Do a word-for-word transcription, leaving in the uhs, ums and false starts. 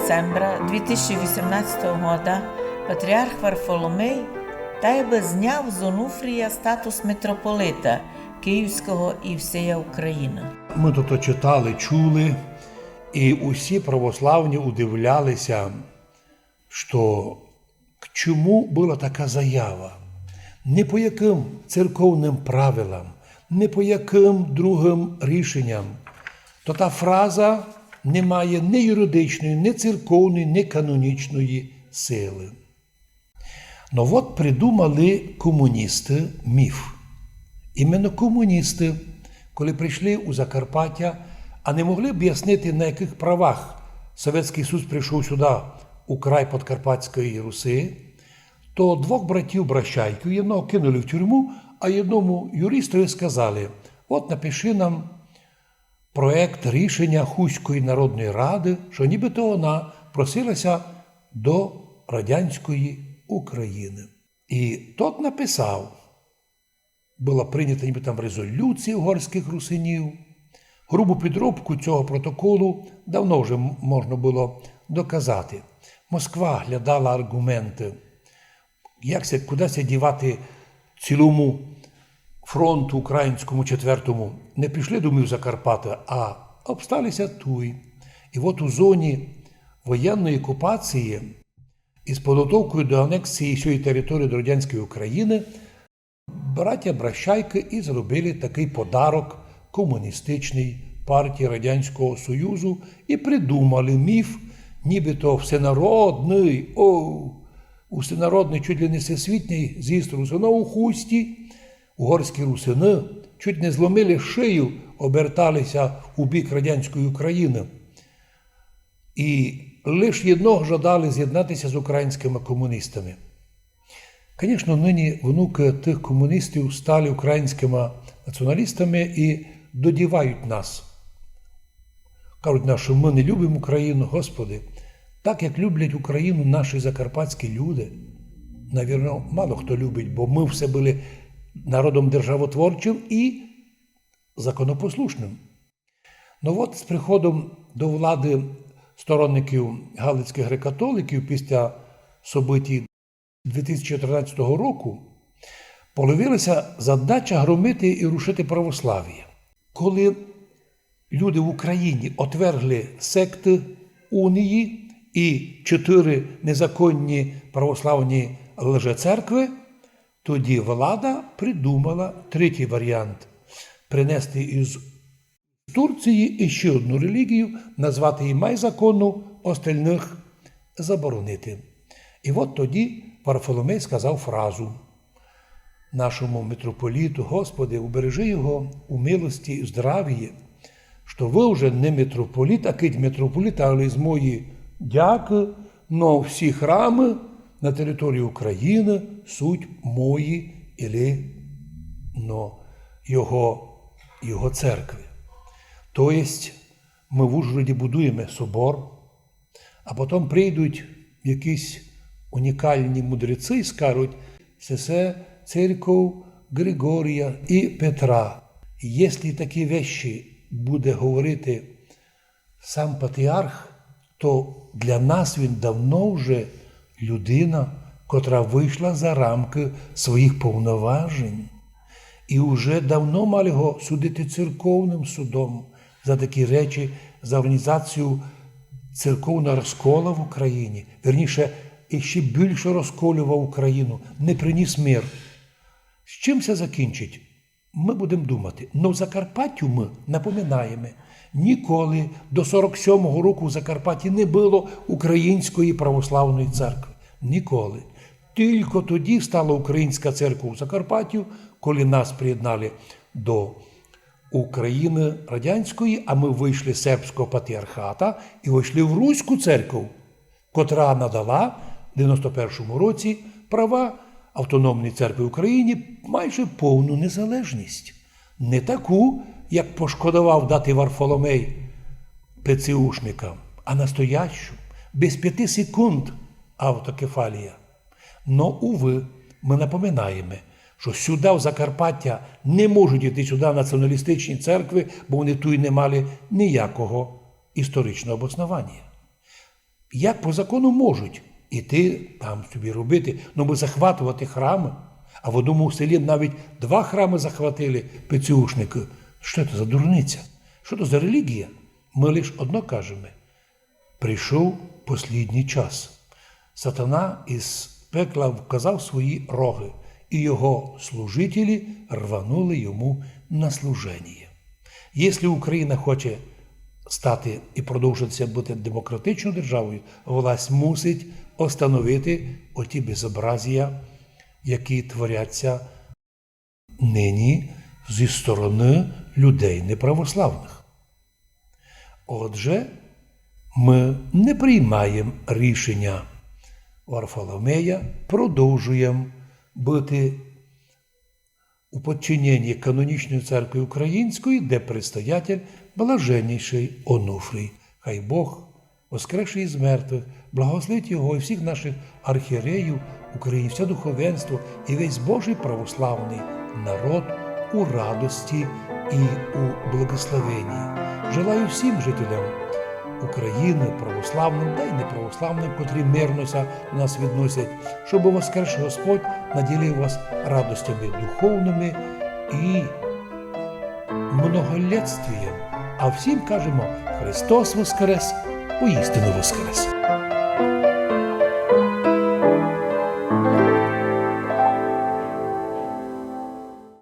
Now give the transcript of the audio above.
Септембра дві тисячі вісімнадцятого года патріарх Варфоломей тай бы зняв з Онуфрія статус митрополита Київського і всея Україна. Мы то читали, чули, і усі православні удивляли ся, што к чому была така заява. Ні по якым церковным правилам, ні по якым другым рішенням. То та фраза не має ні юридичної, ні церковної, ні канонічної силы. Но вот придумали комуністы міф. Іменно комуністы, коли пришли у Закарпаття, а не могли обяснити, на якых правах Совєтськый Союз пришов сюда, у край Подкарпатської Руси, то двох братів Бращайків, єдного кинули в тюрму, а єдному юристови сказали: «От напиши нам проект рішеня Хустської народної рады, што нібито она просила ся до радянської Україны». І тот написав, была принята нібы там резолюція угорськых русинів. Грубу підробку цього протоколу давно вже м-, можна было доказати. Москва глядала арґументы. Як ся, куды ся дівати цілому фронту українському четвертому? Не пішли, думаю, в Закарпаття, а обстали ся туй. І от у зоні воєнної окупації із підготовкою до анексії сьої території до радянської України братя Бращайкы і зробили такый подарок комуністичній партії Радянського Союзу і придумали міф, нібито всенародный, о, усенародный, чуть ли не всесвітній з'їзд русинов у Хусті, угорські русины чуть не зломили шию, обертали ся у бік радянської України. І лиш єдного жадали з'єднати ся з українськыма комуністами. Конечно, нині внукы тых комуністів стали українськыма націоналістами і додівають нас. Кажуть нам, што мы не любимо Україну. Господи, так як люблять Україну наші закарпатські люди, навірно, мало хто любить, бо мы все были народом державотворчым і законопослушным. Но от з приходом до влады сторонників галицькых греко-католиків після событій дві тисячі тринадцятого року появила ся задача громити і рушити православіє. Коли люди в Україні отвергли секты унії і чотыри незаконні православні лжецеркви, тоді влада придумала третій варіант: принести із Турції іщи одну релігію, назвати її май законну, остальных заборонити. І от тоді Варфоломей сказав фразу нашому митрополіту: «Господи, убережи його у милості і здравії, што вы вже не митрополіт, а кидь митрополіт, але з мої дякы, но всі храмы на території України суть мої, или, но, його, його церкви». То єсть, мы в Ужгороді будуєме собор, а потом прийдуть якісь унікальні мудреці і скажуть: «Се, се церков Григорія і Петра». Єсли такі вещі буде говорити сам патріарх, то для нас він давно вже людина, котра вышла за рамкы своїх повноважень. І вже давно мали його судити церковным судом за такі речі, за організацію церковного розкола в Україні. Верніше, іщи більше розколював Україну, не приніс мир. З чим се закінчить? Мы будем думати. Но в Закарпаттю мы напоминаєме: ніколи до сорок сьомого року в Закарпатті не было Української православної церкви. Ніколи. Тілько тоді стала Українська церква у Закарпаттю, коли нас приєднали до України радянської, а мы вышли з сербського патріархата і вошли в Руську церкву, котра надала в девяносто першому році права Автономній церкві в Україні майже повну незалежність. Не таку, як пошкодовав дати Варфоломей ПЦУшникам, а настоящу, без пяти секунд автокефалія. Но, увы, мы напоминаєме, што сюда, в Закарпаття, не можуть іти сюда націоналістичні церкви, бо вони туй не мали ніякого історичного обоснованія. як по закону можуть іти там собі робити, ну, бо захватувати храмы, а в одному селі навіть два храмы захватили ПЦУшникы. Што то за дурниця? Што то за релігія? Мы лиш одно кажеме: прийшов послідній час. Сатана із пекла вказав свої рогы, і його служителі рванули йому на служеніє. Якщо Україна хоче стати і продовжити ся бути демократичною державою, власть мусить остановити оті безобразія, які творяться нині зі стороны людей неправославных. Отже, мы не приймаєм рішеня Варфоломея, продовжуєм быти у подчиненні Канонічної церкви Української, де предстоятель блаженніший Онуфрій. Хай Бог, воскресший із мертвых, благословить його і всіх наших архієреїв, Україні, все духовенство і весь Божий православный народ у радості і у благословенні. Желаю всім жителям України, православным та й неправославным, котрі мирно ся до нас відносять, щоб воскресший Господь наділив вас радостями духовными і многолетствієм. А всім кажемо: Христос воскрес! Воістину воскрес!